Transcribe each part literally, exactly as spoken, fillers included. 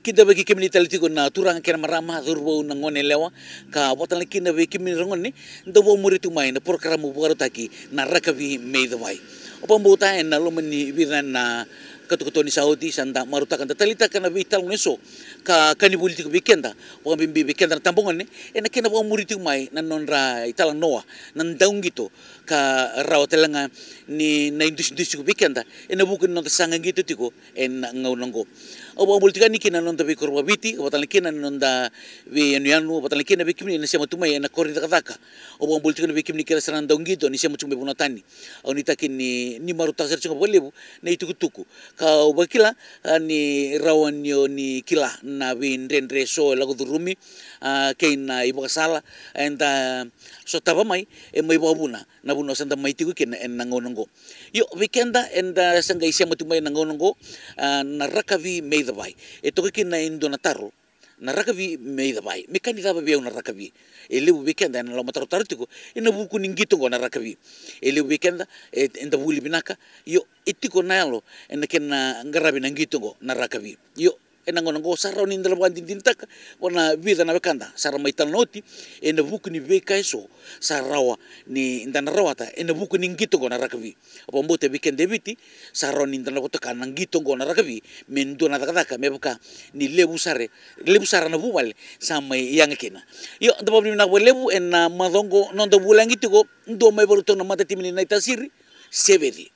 Kida vei kemuni tale tiko na turaga kei na marama, cauravou, na gone yalewa, ka vata tale kina vei kemuni ra gone dau vakamuri tiko mai na porokaramu vakarautaki na Rakavi Me iCavai. Au vakabauta ena loma ni vica na katokatoni sa oti sa da marautaka, da taleitaka na veitalanoa eso ka ka ni vuli tiko vei keda, vakabibi vei keda na tabagone, ena kena vakamuri tiko mai na nodra italanoa na dauqito ka rawa tale ga ni na idusidusi tiko vei keda ena vuku ni noda saga qito tiko ena gauna oqo. Au vakabula tiko yani kina na noda veikoro vakaviti, vata tale kina na noda veiyanuyanu, vata tale kina vei kemuni na sema tu mai ena koro ni cakacaka. Au vakabula tiko yani vei kemuni kece sara na dauqito ni sema tu mai vanua tani. Au nuitaki ni, ni marautaka sara tiko ga vakalevu na itukutuku. Ka au vakila, a, ni rawa ni o ni kila na veidredre eso e lako curumi, a, kei na ivakasala eda sotava mai, e mai vakavuna na vanua sa da mai tiko kina ena gauna oqo. Io, vei keda eda sa qai sema tu mai ena gauna oqo, a, na Rakavi Me iCavai. E toka kina e dua na taro, na Rakavi Me iCavai. Me ka ni cava vei au na rakavi? E levu vei keda ena lomatarotaro tiko ena vuku ni qito oqo na rakavi. E levu vei keda e, eda vuli vinaka, io, e tiko na yalo ena kena qaravi na qito oqo na rakavi. Io, ena gauna oqo sa rawa ni da na vakadinadinataka vua na vica na wekada sa ra mai tale na oti, ena vuku ni veika eso sa rawa ni da na rawata ena vuku ni qito oqo na rakavi. Au vakabauta vei keda e Viti sa rawa ni da na vakatoka na qito oqo na rakavi me dua na cakacaka me vaka ni levu sara, levu sara na vuvale sa mai yaga kina. Io, da vakavinavinaka vakalevu ena macawa oqo noda vulagi tiko, dua mai vakarau na matatimi ni Naitasiri, Seveci.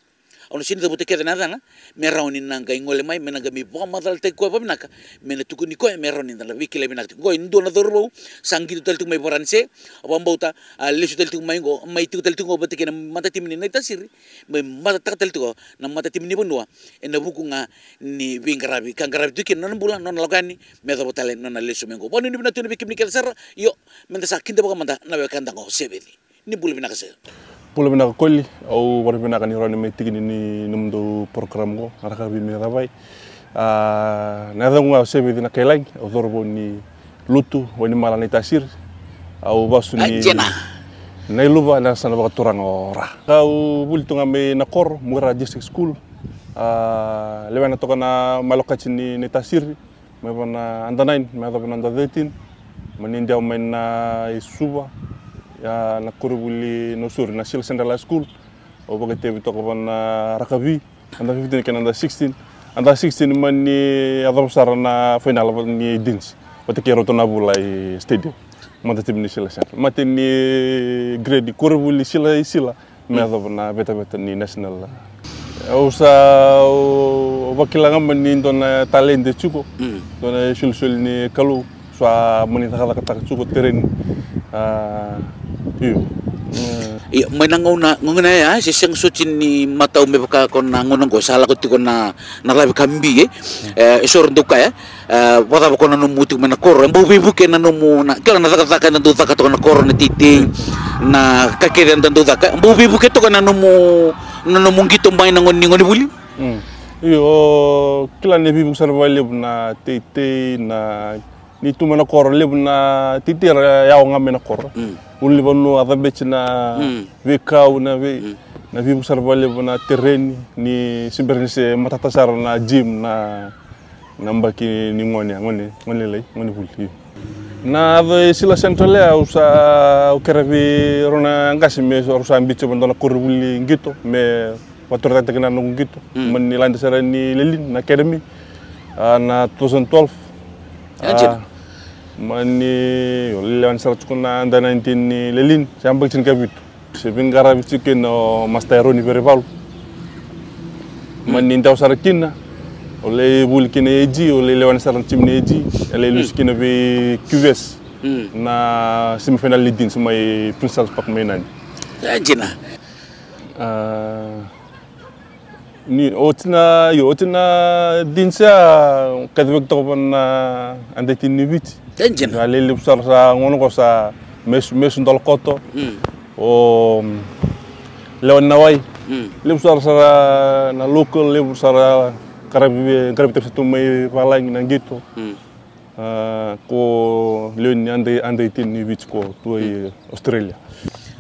Au na sega ni cavuta kece na yacana, me rawa ni na qai gole mai, me na qai mai vakamacalataki koya vakavinaka, me na tukuni koya me rawa ni da na veikilai vinaka tiko. Oqo e dua na cauravou sa qito tale tiko mai Varanise. Au vakabauta a lesu tale tiko mai oqo, mai tiko tale tiko oqo vata kei na matatimi ni Naitasiri, mai matataka tale tiko na matatimi ni vanua ena vuku ga ni veiqaravi ka qaravi tiko kina na nona bula, na nona lako yani, me yacova tale na nona lesu mai oqo. Vakanuinui vinaka tu yani vei kemuni kece sara. Io, meda sa kidavaka mada na wekada oqo Seveci. Ni bula vinaka sir. Bula vinaka Koli, au vakavinavinaka ni rawa ni mai tiki ni nomudou program oqo, na Rakavi Me iCavai. A, na yacaqu ga o Seveci Nakailagi, au cauravou ni Lutu, Wainimala, Naitasiri. Au vasu ni Nailuva, na yasana vakaturaga o Ra. Au vuli tu ga mai Nakoro, Muira District School. A, lewena toka na Milo College ni Naitasiri. Mai vana under nine me yacova na under thirteen. Mani dewa mai na i Suva, ia na koronivuli Nausori, na Sila Central High School. Au vakatevi toka vana rakavi under fifteen kei na under sixteen. Under sixteen mani yacova sara na final ni Deans vata kei Ratu Navula i stadium. Matatimi ni Sila Central, mata ni grade koronivuli Sila i Sila. Me yacova na vetaveta ni national. Au sa, au vakila ga mai ni dua na talent e tiko, dua na isolisoli ni Kalou. Sa mani cakacakataka tiko tereni. A, io. Io, mai na gauna, gauna ya se sega soti ni matau me vaka ko na gauna oqo sa lako tiko na, na lavi ka bi e, e so era dau kaya. E, vakacava ko na nomu tiko mai na koro? E bau veivuke na nomu, na kila na cakacaka eda dau caka toka na koro, na teitei, na ka kece eda dau caka. E bau veivuke toka na nomu, na nomu qito mai na gauna ni gonevuli? Mm. Io, kila ni veivuke sara vakalevu na teitei, na ni tu mai na koro, levu na teitei era yawa ga mai na koro. Mm. Ulunivanua, cabeci, na veikau, na vei, na veivuke sara vakalevu na tereni, ni se bera ni se matata sara na gym, na na baki ni gone, gone, gone lai, gone vuli. Na yaco e Sila Central ya, au sa, au kerea vei rau na qase me rau sa biuta vei dua na koronivuli qito me vakatorocaketaki na noqu qito. Mm. Mani lade sara ni Lelean, na academy, a, na two thousand twelve. A, mani, au lewena sara tiko na under nineteen ni Lelean, sa yabaki tinikavitu. Se veiqaravi tiko kina o Master Eroni Verivalu. Mani dewa sara kina, au lai vuli kina i A G, au lai lewena sara na timi ni A G, au lai lusi kina vei Q V S na semifinal ni Deans mai Prince Charles Park mai Nadi. E dina. A, Ni oti na, io, oti na Deans ya, kacivaki toka vana under eighteen ni Viti. E dina. Sa lelevu sara sa gauna qo sa Mesu, Mesu Dolakoto. Mm. O, mm, Lewa ni Nawai. Mm. Levu sara sara na local, levu sara qaravi, qaravi tiko sa tu mai valagi na qito. Mm. A, ko lewe ni under, under eighteen ni Viti ko tu i Australia.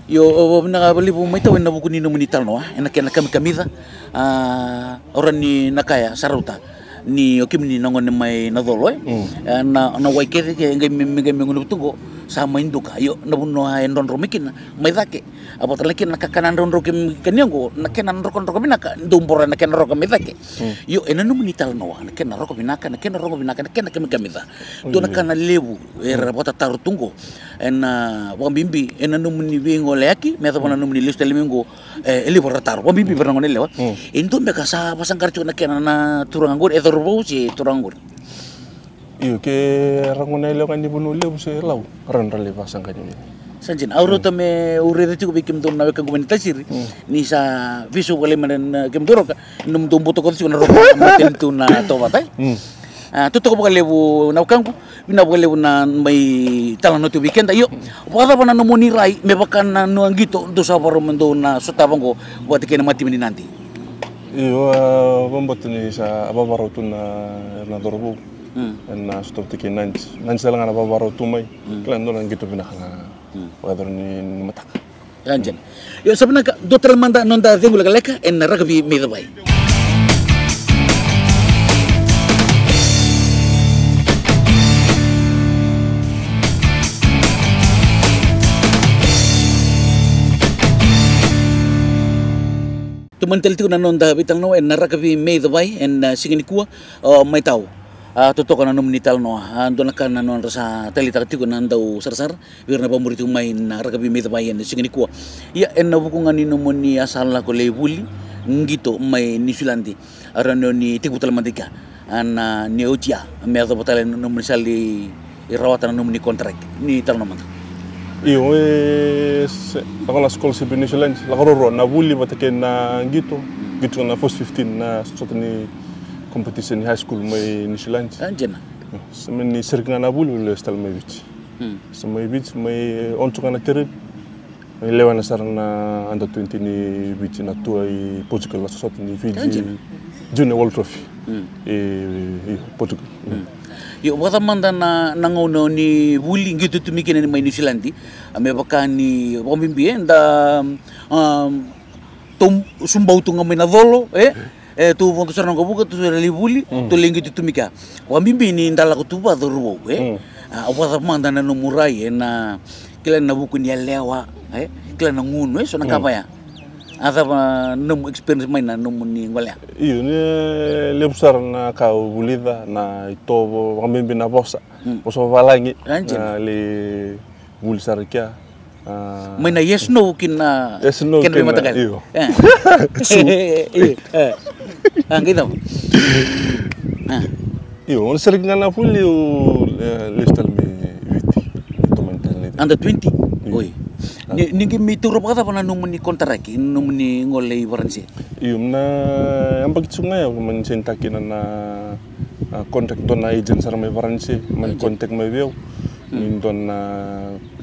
Io, au vakavinavinaka vakalevu mai tau ena vuku ni nomuni talanoa ena kena kamikamica. A, au rawa ni na kaya sa rauta. Ni o kemuni na gone mai na colo, e? Mm. E, na, na wai kece ke, e qai me, me qai me gunu tu qo, sa mai duka. Io, na vanua e drodro mai kina, mai cake. A vata na kina na kakana drodro kemi kania qo, na kena drokadroka vinaka, dou bora na kena roka mai cake. Mm. Io, e na nomuni talanoa, na kena roka vinaka, na kena roka vinaka, na kena kemikamica. Dua na kana levu, era vakatataro tu qo. E na vakabibi, e na nomuni veigoleaki, me yacova na nomuni lesu tale mai qo, e, e levu ra taro. Vakabibi vei ra gone lewa. Mm. E dua beka sa vasaqara tiko na kena na turaga qori, e cauravou se turaga qori. Io, ke ra gone lewa ga ni Vanua Levu se Lau, ra na lai vasaqara ni. Sa dina, au rauta me, au raica tiko vei kemudou na wekaqu mai ni tasiri, ni sa veisau vakalai mai na kemudou roka, nomudou butako tiko na roka, matanitu na tovata, e? Mm. A, totoka vakalevu na wekaqu, vinaka vakalevu na mai talanoa tu vei keda. Io, vakacava na nomuni rai, me vaka na noa qito, dou sa vakarau me dou na sotava qo, vata kei na matimi ni Nadi? Io, a, vakabauta ni sa vavarau tu na, na cauravou. Mm. Na sotava tu kei Nadi. Nadi sa leqa na vavarau tu mai. Mm. Kila dua na qito vinaka na, mm, vakayacori ni, ni mataka. Sa dina. Io, sa vinaka, dua tale mada noda cegu lekaleka, e na rakavi mai Cavai. Tomani tale tiko na noda veitalanoa, e na rakavi mai Cavai, e na, a, siga nikua, o, mai tau. A, totoka na nomuni talanoa, a, dua na ka na nodra sa taleitaka tiko na dau sarasara. Vei ira na vakamuri tiko mai na rakavi mai Cavai e na siga nikua. Ia, e na vuku ga ni nomuni a sa lako lai vuli qito mai Niusiladi. A rawa ni o ni tekivu tale mada i kea. A na ni oti a, me yacova tale na nomuni sa lai rawata na nomuni contract. Ni talanoa mada. Io, e, se, lako na scholarship i Niusiladi. Lako ruarua, na vuli vata kei na qito. Qito na first fifteen na sota ni competition ni high school mai Niusiladi. A, dina. Sa mani sereki ga na vuli, vuli lesu tale mai Viti. Mm. Sa mai Viti, mai, e, on tu ga na tereni. Mai lewena sara na under twenty ni Viti na tour i Portugal, na sosota ni Fiji Junior World Trophy. Mm. E, e Portugal. Mm. Io, vakacava mada na, na gauna o ni vuli qito tu mai kina ni mai Niusiladi, a, me vaka ni vakabibi, e, da, um, tou subau tu ga mai na colo, e? E, tou vodo sara na noqu vuka, tou sara lai vuli, mm, tou lai qito tu mai kea. Vakabibi ni da lako tu vua cauravou, e? Mm. A, au vakacava mada na nomu rai, e na kila na vuku ni yalewa, e? Kila na gunu, e? So na ka vaya. A cava nomu experience mai na nomuni golea? Io, ni levu sara na ka au vulica, na itovo, vakabibi na vosa. Mm. Vosa vavalagi. A, dina. Na lai vuli sara kea. A. Mai na yes no ki na yes no kena ki na, veimataqali. Io. E. Io, e. A, qai cava? A. Io, o na sereki ga na vuli, au, e, lesu tale mai Viti. Tomani tale. Under twenty? Io. Oi. A. Ni, ni qai mai taura vakacava na nomuni kontaraki, na nomuni gole i Varanise? Io, na yabaki tiko ga ya, au mani sainitaka kina na, a, contract, dua na agent sara mai Varanise, mani contact mai vei au. Mm. Ni dua na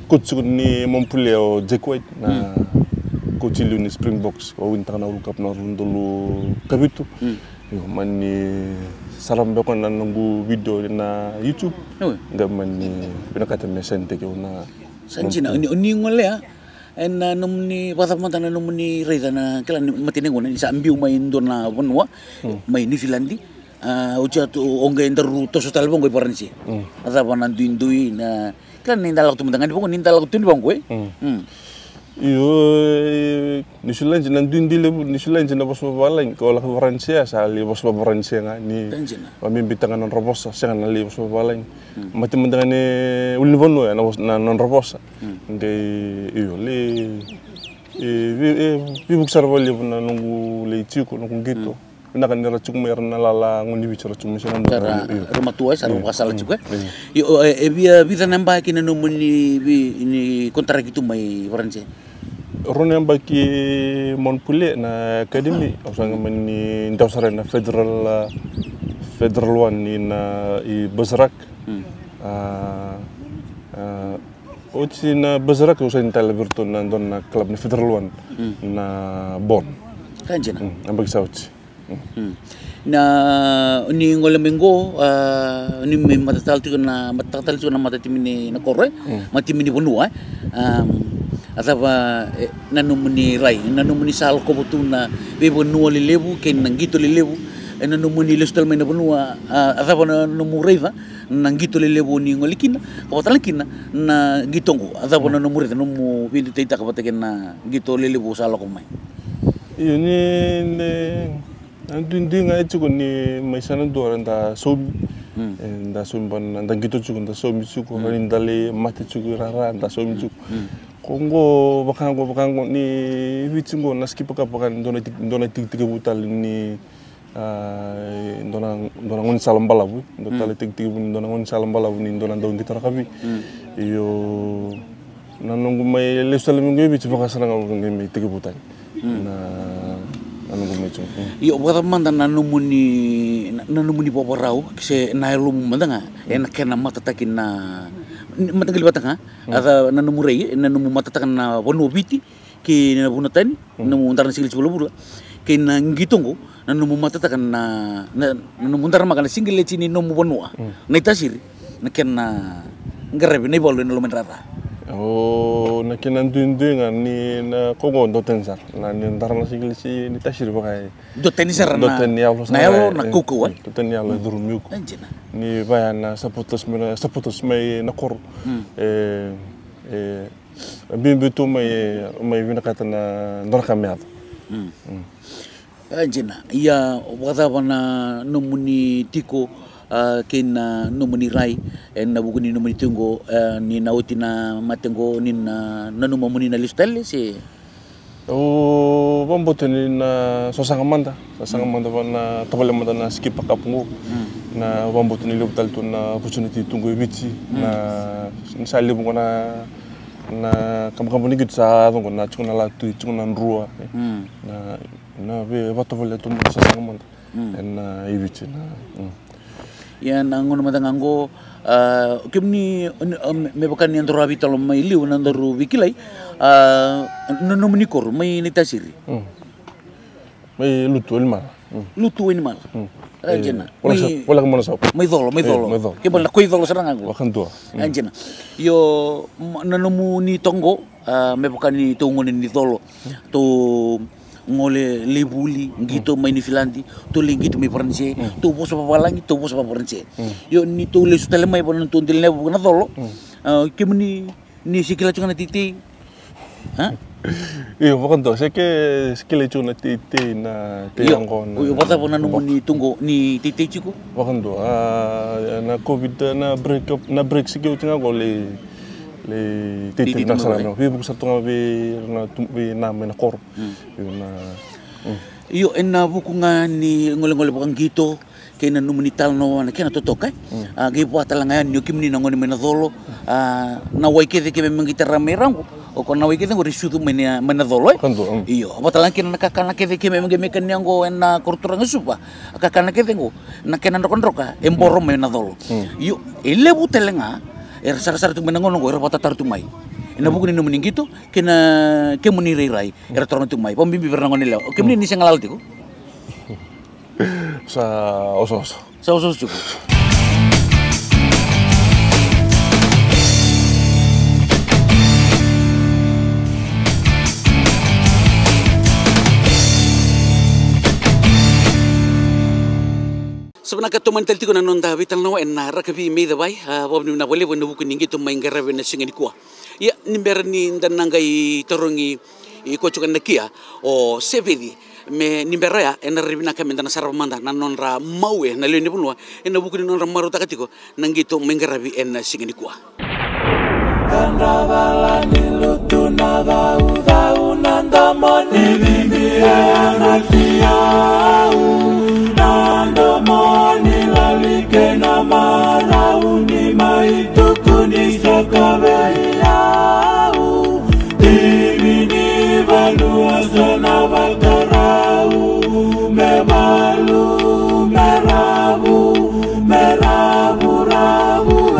coach tiko ni Montpellier, o Jake White, na coach liu ni Springboks, au winitaka na World Cup na rua na udolu ka vitu. Mm. Io, mani sarava beka na noqu video na YouTube. Oi. Qai mani vinakata me sainitaki au na. Sa dina, o ni, o ni golea, e na nomuni, vakacava mada na nomuni raica na, kila ni matai ni gauna ni sa biu mai dua na vanua, mm, mai Niusiladi. A, oti ya tu, o qai daru toso tale vaqo i Varanise. Mm. A cava na duidui, na, kila ni da lako tu mada ga ni vaqo, ni da lako tu ni vaqo, e? Mm. Mm. Io, e, Niusiladi na duidui levu, Niusiladi na vosa vavalagi, ko lako Varanise, sa lai vosa Varanise ga, ni, sa dina, vakabibitaka na nodra vosa, sega na lai vosa vavalagi. Mm. Mate mada ga ni ulunivanua, na vosa, na nodra vosa. Mm. Qai, io, lai, e, vei, e, veivuke sara vakalevu na noqu lai tiko, noqu qito. Mm. Vinaka ni ra tiko mai, era na lala gone ni Viti, ra tiko mai, sa na dua. Era, io, ra matua, sa ra vakasala tiko, e? Mm. Io, e, e via vica na yabaki na nomuni vei, ni kontaraki tu mai Varanise? Rua na yabaki Montpellier na academy, au sa qai mani dau sara na federal, a, federal one i na, i Bergerac. Mm. A, a, oti na Bergerac, au saini tale vei iratou na dua na club na federal one, mm, na Bern. Sa dina. Mm, yabaki sa oti. Mm. Na, ni gole mai qo, a, ni mai matatala tiko na, matatala tiko na matatimi ni na koro, e? Mm. Matatimi ni vanua, e? Am, a cava, e, na nomuni rai, na nomuni sa lakova tu na veivanua lelevu kei na qito lelevu, Ena nomuni lesu tale mai na vanua, a, a cava na nomu raica na qito lelevu ni gole kina, ka vaka tale kina na qito oqo, a cava na nomu raica, nomu veidutaitaka vata kei na qito lelevu sa lako mai? Io, ni, ni, na duidui ga e tiko ni mai sa na dua da saumi. Mm. E, da saumi vata na, da qito tiko, da saumi tiko, mm, ni da lai mate tiko i rara, da saumi tiko. Mm. Ko qo, vaka qo, vaka qo, ni Viti qo na Skipper Cup vaka ni dua na tik-, dua na tikitiki vou tale ni, a, dua na, dua na gaunisala balavu, dua tale tikitiki vou ni dua na gaunisala balavu ni dua na dauqito rakavi. Mm. Io, na noqu mai lesu tale mai qo i Viti vaka sara ga vaka qai mai tekivu tani. Mm. Na, na noqu mai tu. Mm. Io, vakacava mada na nomuni, na, na nomuni vavarau, se na yalomu mada ga, mm, ena kena matataki na, ni, mataqali vata ga, mm, a cava na nomu rai, na nomu matataka na vanua o Viti, kei na vanua tani, mm, nomu dara na sikilisi vulavula, kei na qito oqo, na nomu matataka na, na, na nomu daramaka na sikilisi ni nomu vanua, mm, na iTaisiri, na kena qaravi na ivalu ena loma ni rara. O, na kena duidui ga ni na ko qo dua tani sara, na ni dara na sikilisi ni iTaisiri vaka e dua tani sara, dua na, tani yalo na sara, yalo, e, na kaukauwa, e, dua tani yalo e, mm, curumi iko. E dina. Ni vaya na supporters mai, na supporters mai na koro. Mm. E, e, bibi tu mai, mai vinakata na dua na ka me yaco. Mm. Mm. E dina. Ia, vakacava na nomuni tiko, a, kei na nomuni rai ena vuku ni nomuni tiko qo, a, ni na oti na mate qo, ni na nanuma mo ni na lesu tale, se? Au vakabauta ni na sasaga mada, sasaga, mm, mada va na tavale mada na Skipper Cup qo. Mm. Na vakabauta ni levu tale tu na opportunity tu qo i Viti. Mm. Na, ni sa levu qo na, na kabakabu ni qito sa yaco qo, na tiko na Latui, tiko na Drua. Mm. Na, na veivakatovolei tu qo, sasaga mada. Mm. Ena, a, i Viti na, mm. Ia na gauna mada ga qo, a, kemuni, a, me, me vaka ni daru a veitalo mai liu, na daru veikilai, a, na nomuni koro mai na iTaisiri. Mm. Mai Lutu, Wainimala. Mm. Lutu, Wainimala. Mm. E, e, dina. Voleka sa-, mai, voleka mona sa. Mai Colo, mai, e, Colo. Mai Colo. Ke bale na koi Colo sara ga qo. Vakadua. Mm. E dina. Io, ma-, na nomuni toqo, a, me vaka ni tou gone ni Colo. Tou gole lai vuli, qito mai Niusiladi, tou lai qito mai Varanise, mm, tou vosa vavalagi, tou vosa vaVaranise. Mm. Io, ni tou lesu tale mai vaka na tou dela ni yavu vaka na Colo. Mm. A, kemuni ni se kila tiko ga na teitei? A? Io, vakadua, se ke se kila tiko na teitei na tei. Io, yaqona. Io, vakacava na nomuni toqo ni teitei tiko? Vakadua, a, na COVID, na break up, na break sike oti ga qo lai, lai teitei, teitei na sara mai. Veivuke sara tu ga vei na tu-, vei na mai na koro. Mm. Io, na, mm. Io, ena vuku ga ni golegole vakaqito kei na nomuni talanoa na kena totoka, e? Mm. A, qai vaka tale ga yani o kemuni na gone mai na Colo, a, na wai kece keimami qai tara mai Raqu, o koya na wai kece qori sucu mai na, mai na Colo, e? Vakadua, mm. Io, vaka tale ga kina na kakana kece keimami qai mai kania qo ena koro turaga Suva, a kakana kece qo, na kena drokadroka e boro mai na Colo. Mm. Io, e levu tale ga era sarasara tu mai na gauna qo, era vakatataro tu mai. Ena vuku ni nomuni qito kei na kemuni rairai era taroga tu mai, vakabibi vei ira na goneyalewa. O kemuni, mm, ni se galala tiko? Sa osooso. Sa osooso tiko. Sa vinaka, tomani tale tiko na noda veitalanoa ena Rakavi Me iCavai, a, vakavinavinaka vakalevu ena vuku ni qito mai qaravi ena siga nikua. Ia, ni bera ni da na qai tarogi i koya tiko na kia, o Seveci, me ni bera oya, ena rairai vinaka me da na sarava mada na nodra maue na lewe ni vanua, ena vuku ni nodra marautaka tiko na qito mai qaravi ena siga nikua. Kadra cala ni lutu na caucau, na domo ni bibi e anaki au, na domo ni lali kei na marau ni mai tukuni saka vei au. Timi ni vanua sa na vakarau, me valu, me ravu, me ravuravu e.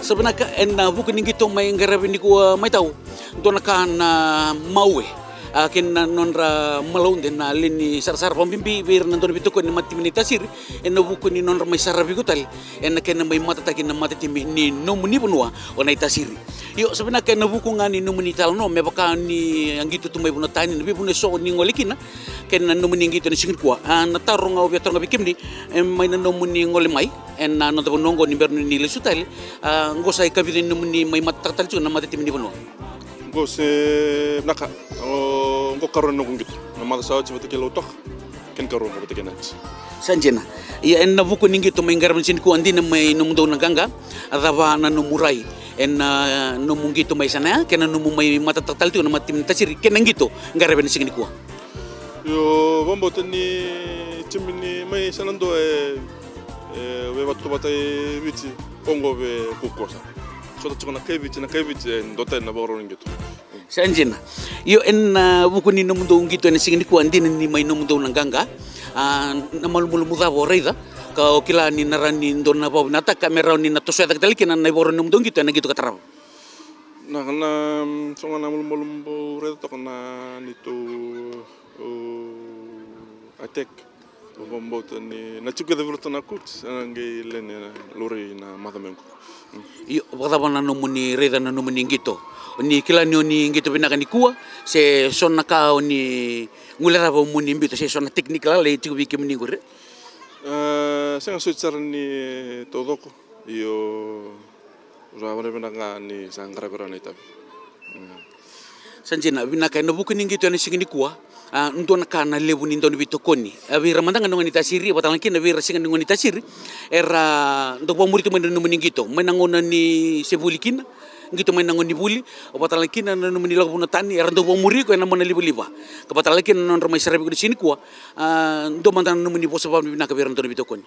Sa vinaka, ena vuku ni qito mai qaravi nikua mai tau, dua na ka na maue, a, kei na nodra malaude na lewe ni sarasara, vakabibi vei ira na dau na veitokoni na matatimi ni Tasiri, ena vuku ni nodra mai saravi iko tale ena kena mai matataki na matatimi ni nomuni vanua o Naitasiri. Io, sa vinaka, ena vuku ga ni nomuni talanoa, me vaka ni a qito tu mai vanua tani, na veivanua eso ni gole kina kei na nomuni qito ena siga nikua. A, na taro ga au via taroga vei kemuni, e, mai na nomuni gole mai ena noda vanua oqo ni bera ni lesu tale, a, oqo sa ikavica ni nomuni mai matataka tale tiko na matatimi ni vanua? Oqo se vinaka, o, oqo karua ni noqu qito. Na macawa sa oti vata kei Lautoka, kena karua oqo vata kei Nadi. Sa dina. Ia, ena vuku ni qito mai qaravi ena siga nikua, dina mai nomudou na qaqa, a cava na nomu rai ena nomu qito mai yasana ya kei na nomu mai matataka tale tiko na matatimi ni Tasiri kei na qito qaravi ena siga nikua? Io, vakabauta ni timi ni mai yasana dua e, e veivakatutu vata i Viti, oqo veikaukaua sara. Sota tiko na kai Viti, na kai Viti e dua tani na vakarau ni qito. Sa dina. Io, ena, a, vuku ni nomudou qito ena siga nikua, dina ni mai nomudou na qaqa, a, na malumalumu cava o raica ka o kila ni na rawa ni dou na vakavinakataka me rawa ni na tosoya cake tale kina na ivakarau ni nomudou qito ena qito ka tarava? Na, na, mm, so ga na malumalumu au raica toka na neitou, o, attack. Au vakabauta ni na tiko kece vei iratou na coach, ena qai lewe ni laurai na macawa mai qo. Mm. Io, vakacava na nomuni raica na nomuni qito? O ni kila ni o ni qito vinaka nikua, se so na ka o ni guilecava mo ni biuta, se so na tekiniki lalai e tiko vei kemuni qori? E, sega soti sara ni taucoko. Io, sa vanavinaka ga ni sa qaravi rawa na itavi. Mm. Sa dina, vinaka, ena vuku ni qito ena siga nikua, a, dua na ka na levu ni dau ni veitokoni, a, vei ira mada ga na gone ni Tasiri, vakatalega kina vei ira sega ni gone ni Tasiri, era dau vakamuri tu mai na nomuni qito mai na gauna ni se vuli kina, qito mai na gauna ni vuli, vakatalega kina na nomuni lako vanua tani, era dau vakamuri iko ena mona livaliva, ka vakatalega kina na nodra mai saravi iko ena siga nikua. A, dua mada na nomuni vosa vakavinaka vei ira na dau ni veitokoni?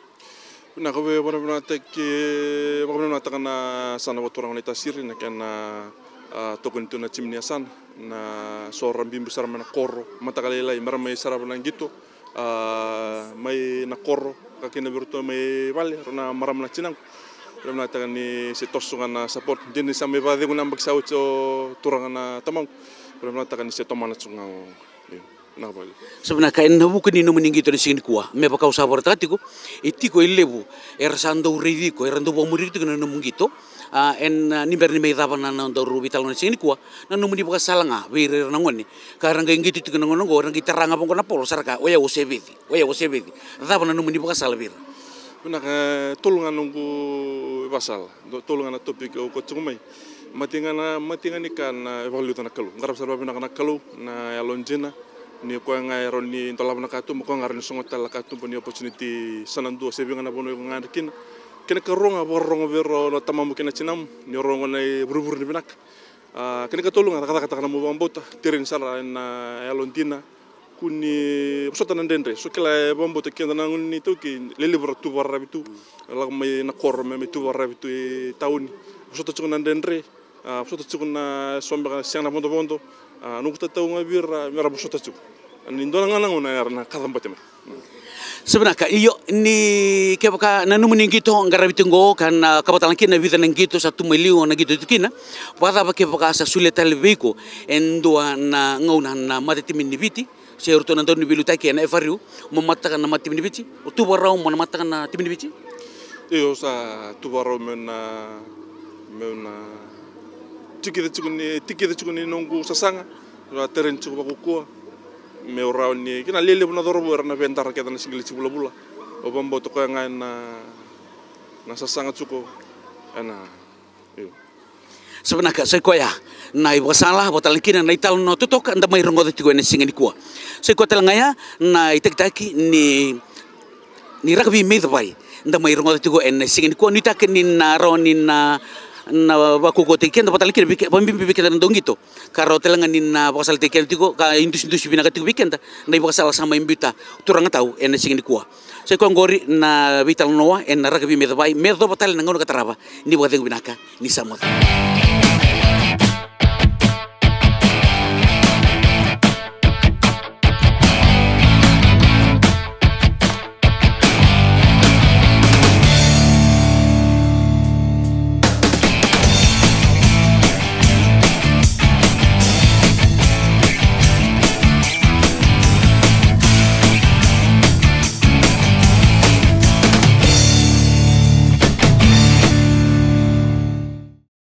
Vinaka, au via vakavinakataki, vakavinakataka na yasana vakaturaga o Naitasiri, na kena, a, tokoni tu na timi ni yasana, na so ra biubiu sara mai na koro, mataka lailai me ra mai sarava na qito, a, mai na koro, ka kina vei iratou mai vale, rau na marama na tinaqu. Vakavinakataka ni se toso ga na support, dina ni sa mai vakacegu na yabaki sa oti o turaga na tamaqu. Vakavinakataka ni se tomana tu ga o Io, vinaka vakalevu. Sa vinaka, ena vuku ni nomuni qito ena siga nikua, me vaka au sa vakaraitaka tiko, e tiko e levu era sa dau raici iko, era dau vakamuri iko tiko na nomu qito. A, ena, a, ni bera ni mai cava na, na nodaru veitalanoa ena siga nikua, na nomuni vakasala ga vei ira na gone ka ra qai qito tiko na gauna oqo, ra qai tara ga vaqo na polo, sa ra kaya, o yau o Seveci, o yau o Seveci. Cava na nomuni vakasala vei ira? Vinaka, e tolu ga noqu vakasala. Dua, tolu ga na topic au kauta tiko mai. Matai ga na, matai ga ni ka na, e vakaliuca na Kalou. Qarava sara vakavinaka na Kalou, na yalodina. Ni koya ga e rawa ni dolava na katuba, koya ga e rawa ni sogota tale na katuba, ni opportunity sa na dua, se vei ga na vanua iko gadreva kina. Kena karua ga, vakarorogo vei rau na tamamu kei na tinamu, ni rau gone e vurevure ni vinaka. A, kena katolu ga, cakacakataka na nomu vakabauta, tereni sara ena yalodina. Kua ni vosota na dredre. So kila e vakabauta keda na gone ni iTaukei, lewe levu ra tu vakararavi tu. Lako mai na koro me, me tu vakararavi tu e tauni. Vosota tiko na dredre. A, vosota tiko na so beka sega na vodovodo. A, noqu tatau ga vei ira me ra vosota tiko. Ni dua ga na gauna era na kaca bati mai. Sa vinaka, io, ni kevaka na nomuni qito qaravi tiko qo, ka na, ka vakatalega kina vica na qito sa tu mai liu o na qito tu kina, vakacava kevaka sa solia tale vei iko e dua na gauna na matatimi ni Viti, se o ratou na dau ni veiliutaki ena F R U, mo matataka na matatimi ni Viti, o tu vakarau mo na matataka na timi ni Viti? Io, sa tu vakarau meu na, meu na tikica tiko ni, tikica tiko ni noqu sasaga, sa tereni tiko vakaukauwa, meu rawa ni, kina lewe levu na cauravou era na veidara kece na siqeleti vulavula. Au vakabauta koya ga ena, na sasaga tiko ena Io. Sa vinaka, sa i koya na ivakasala, vakatalega kina na italanoa totoka da mai rogoca tiko ena siga nikua. Sa i koya talega ya na itakitaki ni, ni rakavi mai Cavai da mai rogoca tiko ena siga nikua. Nuitaka ni na rawa ni na, na vakaukauwataki keda, vakatalega kina vei ke-, vakabibi vei keda na dauqito. Ka rawa talega ni na vakasalataki keda tiko, ka idusidusi vinaka tiko vei keda na ivakasala sa mai biuta turaga tau ena siga nikua. Sa i koya oqori na veitalanoa ena Rakavi mai Cavai, me yacova tale na gauna ka tarava. Ni vakacegu vinaka, ni sa moce.